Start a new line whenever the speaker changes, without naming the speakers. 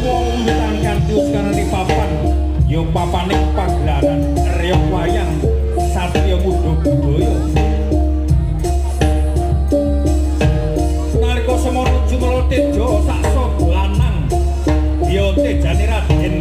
tuwa wiwitan kanthi uskarane papan ya papaning pagelaran reog wayang satriya muda budaya. Nalika semono jumala teja saksa lanang ya tejane Raden